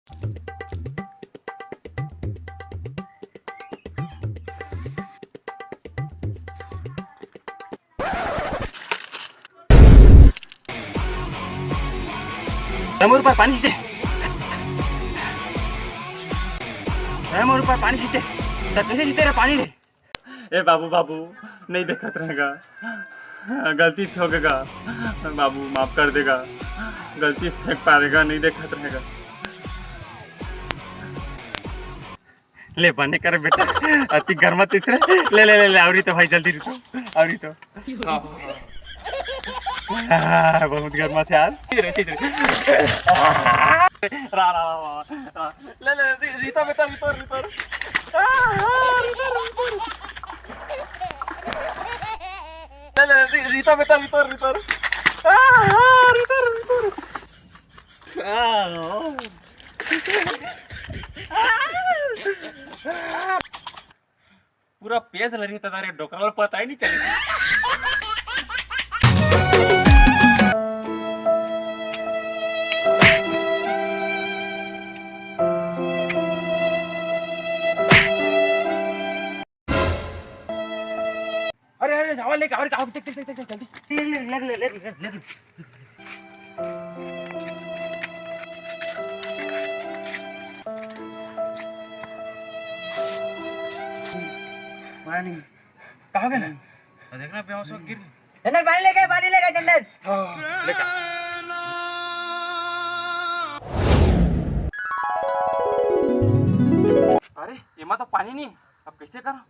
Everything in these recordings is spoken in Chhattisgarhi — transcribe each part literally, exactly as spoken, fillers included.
ए मोर ऊपर पानी छींचे, ए मोर ऊपर पानी छींचे, त कइसे छींचे रे पानी रे? ए बाबू, बाबू, नहीं देखत रहेगा, गलती से हो गएगा बाबू, माफ कर देगा, गलती से फेंक पारेगा, नहीं देखत रहेगा। ले बने कर बेटा, अति गर्मा तीसरे। ले, ले, ले, ले, अउरी तो भाई, जल्दी रुको, अउरी तो। आ, बहुत गर्मा थे यार। रा, रा, रा, रा, रा। ले, ले, री-, रीता बेटा, रीता, रीता। आ, आ, रीता, रीता। ले, ले, री-, रीता बेटा, रीता, रीता। आ, आ, रीता, रीता। आ, आ। पूरा पेज ल रही त तारे डोकरा ल पता ही नहीं चली। अरे, अरे, झावा लेके, अरे, आओ, देख, देख, देख, देख, जल्दी। ले, ले, ले, ले, ले, ले, ले, ले। पानी। कहाँ गए? तो देखना, बेहोश हो गिर। चंदन, पानी लेके, पानी लेके, चंदन। हाँ, लेके। अरे, एमा तो पानी नहीं, अब कैसे करा?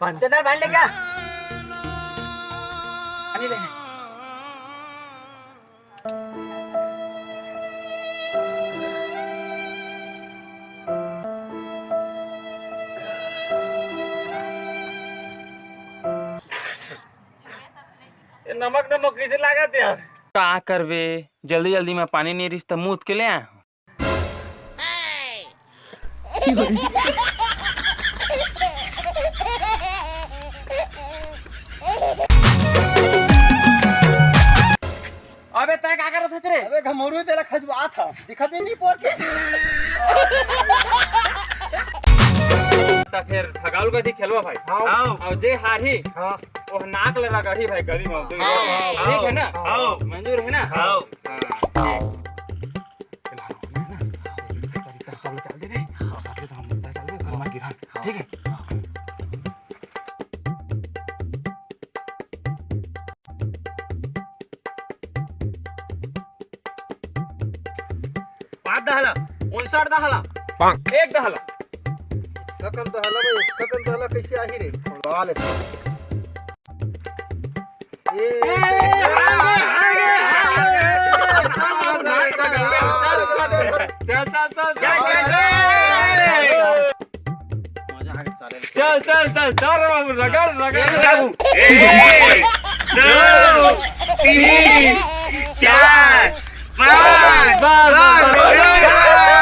पानी। चंदन, पानी लेके आ। पानी ले। ये नमक नमक कैसे लागत यार? का करबे, जल्दी जल्दी में पानी नहीं रिस त मुँह के ले आए। अबे तै का करत हस रे? अबे घमौरू तेला खजुआ था, दिखत नहीं, नहीं पोर के। त फिर ठगाउल कथी खेलवा भाई। हाँ। और जे हारही, हाँ। वो नाक ले रगड़ी भाई गली में। हाँ, हाँ, ठीक है ना? हाँ। मंजूर है ना? हाँ। हाँ, ठीक। सब लोग चल दे रे। और साथ में तो हम मुद्दा चल दे, हमारा गिरा। ठीक है? पाँच दहला, उनसठ दहला, पाँच। एक दहला। ककन दहला भाई, ककन दहला कैसे आही रे? ला ले। ए, ए, आगे, आगे, आगे, आगे। चल, चल, चल, चल। मजा आ गया साले। चल, चल, चल, चल रे बाबू, रगड़, रगड़। चल बाबू। एक, दो, तीन, चार, पाँच। बस, बस, बस।